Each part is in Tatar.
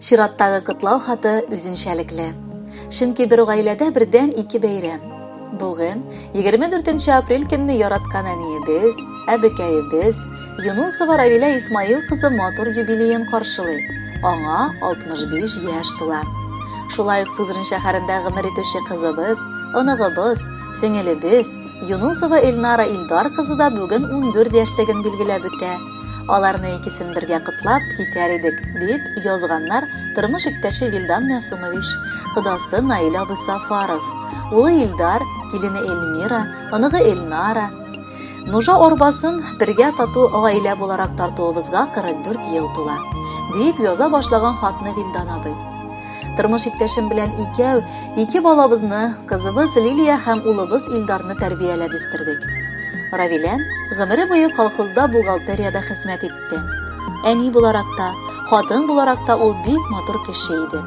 Чираттагы котлау хаты үзенчәлекле. Чөнки бер гаиләдә бердән ике бәйрәм. Бүген, 24 апрель көнне яраткан әниебез, әбекәебез, Юнусова Равилә Исмаил кызы матур юбилеен каршылый. Аңа 65 яшь тула. Шулай ук Сызрань шәһәрендә гомер итүче кызыбыз, оныгыбыз, сеңелебез Юнусова Эльнара Илдар кызы да бүген 14 яшьлеген билгеләп үтә. Аларны икесен бергә котлап китәр идек, дип язганнар тормыш иптәше Вилдан Мәсумович, кодасы Наил абый Сафаров, улы Илдар, килене Эльмира, оныгы Эльнара. Нужа арбасын бергә тату гаилә буларак тартуыбызга 44 ел тула, дип яза башлаган хатны Вилдан абый. Тормыш иптәшем белән икәү ике балабызны, кызыбыз Лилия һәм улыбыз Илдарны тәрбияләп үстердек. Равилә гомере буе колхозда бухгалтериядә хезмәт итте. Әни буларак та, хатын буларак та ул бик матур кеше иде.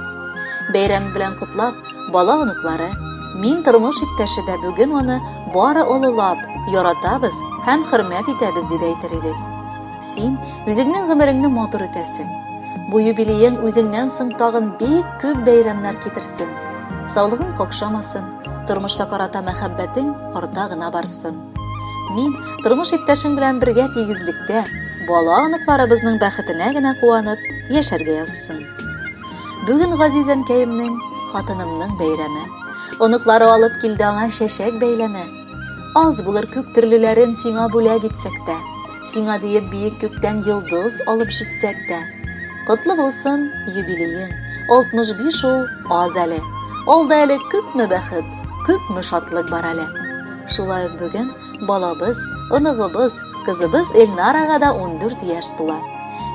Бәйрәме белән котлап, бала-оныклары, мин тормыш иптәше дә бүген аны бары олылап, яратабыз һәм хөрмәт итәбез дип әйтер идек. Син үзеңнең гомереңне матур итәсең. Бу юбилеең үзеңнән соң тагын бик күп бәйрәмнәр китерсен. Саулыгың какшамасын, тормышка карата мәхәббәтең арта гына барсын. Мин тормыш иптәшең белән бергә тигезлектә, бала-оныкларыбызның бәхетенә генә куанып яшәргә язсын. Бүген газиз әнкәемнең, хатынымның бәйрәме. Оныклары алып килде аңа чәчәк бәйләме. Аз булыр күк төрлеләрен сиңа бүләк итсәк тә, Сиңа диеп биек күктән йолдыз алып җитсәк тә. Котлы булсын юбилеең, 65 ул аз әле. Алда әле күпме бәхет, күпме шатлык бар әле. Шулай ук бүген балабыз, оныгыбыз, кызыбыз Эльнарага да 14 яшь тула.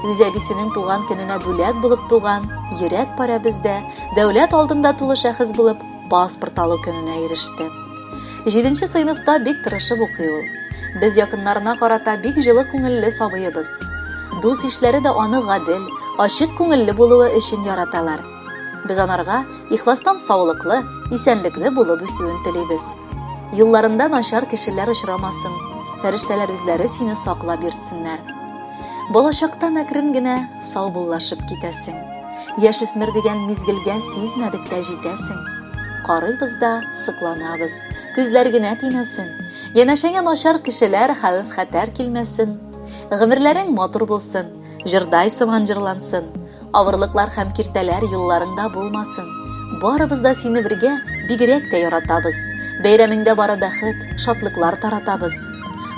Үз әбисенең туган көненә бүләк булып туган йөрәк парәбез дә дәүләт алдында тулы шәхес булып паспорт алу көненә иреште. Җиденче сыйныфта бик тырышып укый ул. Без якыннарына карата бик җылы күңелле сабыебыз. Дус-ишләре дә аны гадел, ачык күңелле булуы өчен яраталар. Без анарга ихластан саулыклы, исәнлекле булып үсүен телибез. Юлларында начар кешеләр очрамасын, фәрештәләр үзләре сине саклап йөртсеннәр. Балачактан әкрен генә саубуллашып китәсең. Яшүсмер дигән мизгелгә сизмәдек тә җитәсең. Карыйбыз да сокланабыз. Күзләр генә тимәсен. Янәшәңә начар кешеләр, хәвеф-хәтәр килмәсен. Гомерләрең матур булсын, җырдай сыман җырлансын. Авырлыклар һәм киртәләр юлларыңда булмасын. Барыбыз да сине бергә бигрәк тә яратабыз. Бәйрәмеңдә бары бәхет, шатлыклар таратабыз.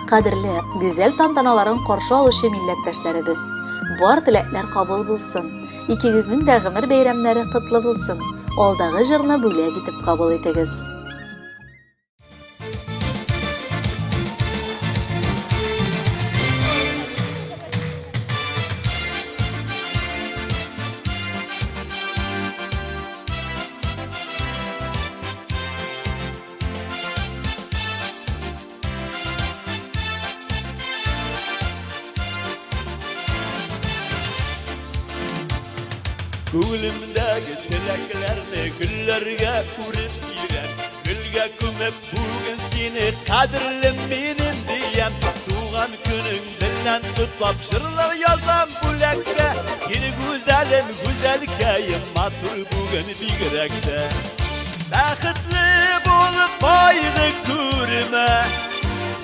Кадерле, гүзәл тантаналарын каршы алучы милләттәшләребез! Бар теләкләр кабул булсын! Икегезнең дә гомер бәйрәмнәре котлы булсын! Алдагы җырны бүләк итеп кабул итегез. Күңелемдәге теләкләрне гөлләргә үреп бирәм. Гөлгә күмеп бүген сине кадерлем минем диям. Туган көнең белән котлап җырлар язам бүләккә. Сине гүзәлем, гүзәлкәем, матур бүген бигрәк тә. Бәхетле булып кайгы күрмә,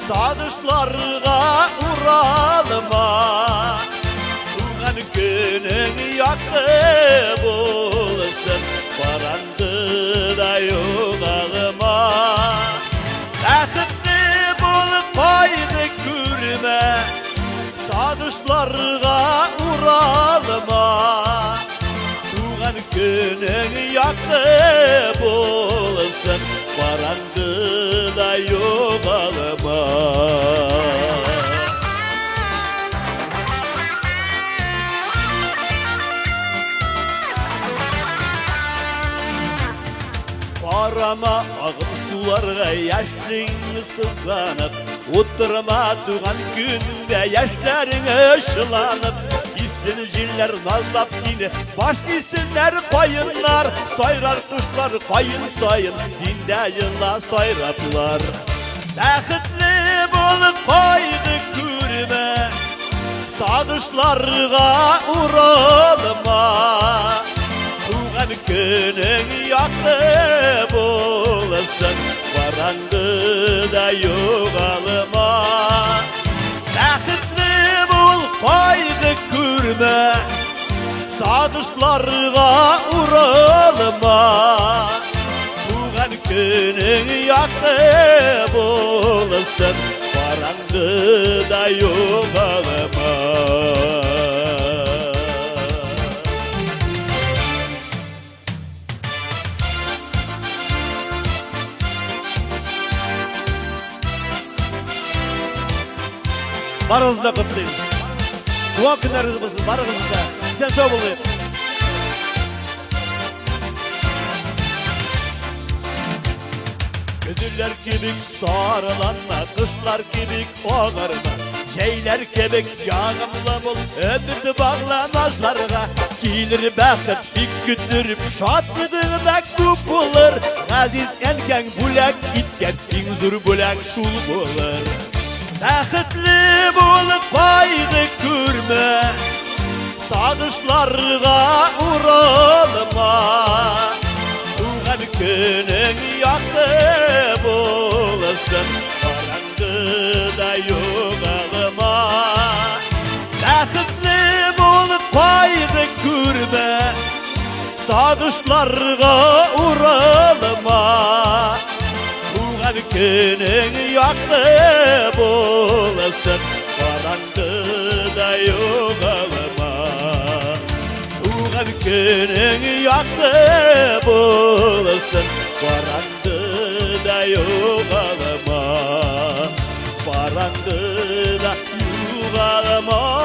Сагышларга уралма. Туган көнең якты булсын, Караңгыда югалма. Бәхетле булып кайгы күрмә, Сагышларга уралма. Туган көнең якты булсын, Караңгыда югалма. Карама агым суларга яшьлегеңне сызганып, Утырма туган көнеңдә яшьләрең ышыланып, Исен җилләр назлап сине, баш исеннәр каеннар, Сайрар кошлар каен саен, син дә ела сайраплар. Бәхетле булып кайгы күрмә, Сагышларга уралма. Туган көнең якты булсын, караңгыда югалма. Бәхетле бул, кайгы күрмә, сагышларга уралма. Туган көнең якты булсын, караңгыда югалма. Барыгызны да котлыйм. Туган көннәрегез булсын, барыгызны да. Исән сау булыйк. Көзләр кебек сарыланма, кышлар кебек агарма, җәйләр кебек ягымлы бул, өмет багла назларга. Килер бәхет бик көттереп, шатлыгың да күп булыр. Газиз әнкәң бүләк иткән иң зур бүләк шул булыр. Бәхетле бул, кайгы күрмә, сагышларга уралма. Туган көнең якты булсын, караңгыда югалма. Бәхетле бул, кайгы күрмә, сагышларга уралма. Туган көнең якты булсын, караңгыда югалма. Туган көнең якты булсын, караңгыда югалма. Караңгыда югалма.